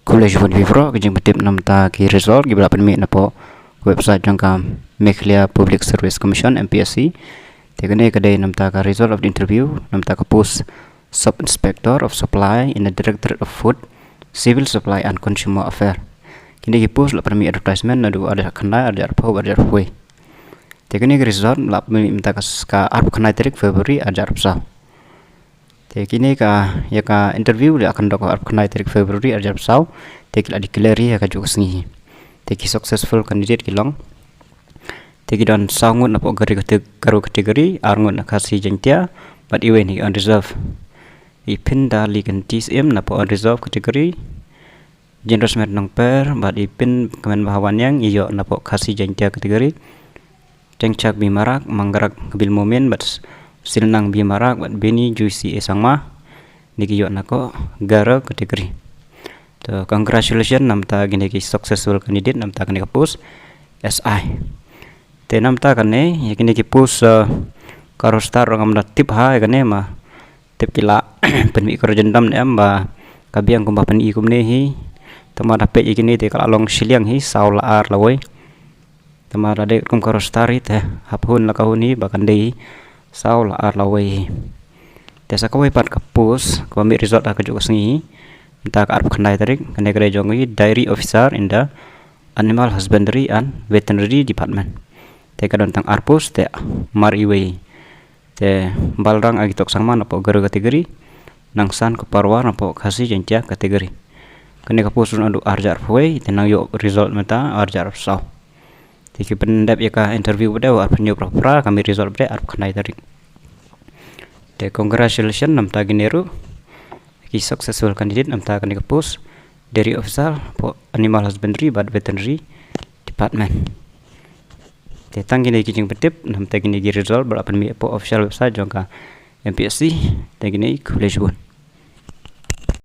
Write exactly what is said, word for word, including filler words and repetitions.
Khublei shibun ïa phi baroh. Ki jingpyntip namta ki result kiba la pynmih napoh website jong ka Meghalaya Public Service Commission, M P S C. Te kane ka dei namta ka result of the interview namta ka post Sub Inspector of Supply in the Directorate of Food, Civil Supply and Consumer Affair. Kine ki post la pynmih advertisement naduh ar hajar khyndai, ar hajar arphew, ar hajar arphew wei. Te kine ki result la pynmih mynta ka s-, ka arphew khyndai tarik February ar hajar arphew saw. Te kine ka, ïa ka interview la conduct arphew khyndai tarik February ar hajar arphew saw. Te ki la declare ïa kajuh ka sngi. Te ki successful candidate ki long, te ki don saw ngut napoh Garo cate-, Garo category, ar ngut na Khasi Jaiñtia, bad iwei na ki unreserved. I Pynda Likynti Syiem napoh unreserved category, Jingdohsmet Nongper bad i Pynkmenbha Wanniang, i ïoh napoh Khasi Jaiñtia category. Tengchak B Marak, Mangrak Kabil Momin bad S-, Silnang B Marak bad Beni Juicy A Sangma, kine ki ïoh napoh Garo category. To, congratulations namta kine ki successful candidate namta kane ka post S I. Te namta kane, ïa kine ki post, eh, ka roster ruh ngam da tip ha ïa kane, ma tip ki la pynmih ka ruh jingdom ne em, ba ka biang kumba pyni kumne hi. Te ma da peit ïa kine te ka la long shiliang hi, saw la ar la wei. Te ma da dei kum ka roster hi te hap hun la ka hun hi ba kan dei saw la ar la wei hi. Te sa kawei pat ka post kaba mih result ha kajuh ka sngi hi, mynta ka arphew khyndai tarik, kane ka dei jong i Dairy Officer in the Animal Husbandry and Veterinary Department. Te ka don tang ar post te mar iwei. Te Balrang Agitok Sangma napoh Garo category, Nangsan Kuparwar napoh Khasi Jaiñtia category. Kane ka post ruh naduh ar hajar arphew wei, te nang ïoh result mynta ar hajar arphew saw. Te ki pyndep ïa ka interview bad arphew hynñiew phra, ka mih result bad arphew khyndai tarik. Te congratulations namta kine ruh ki successful candidate namta kane ka post Dairy Officer hapoh Animal Husbandry bad Veterinary Department. Te tang kine ki jingpyntip namta kine ki result ba la pynmih hapoh official website jong ka M P S C. Te kine, khublei shibun.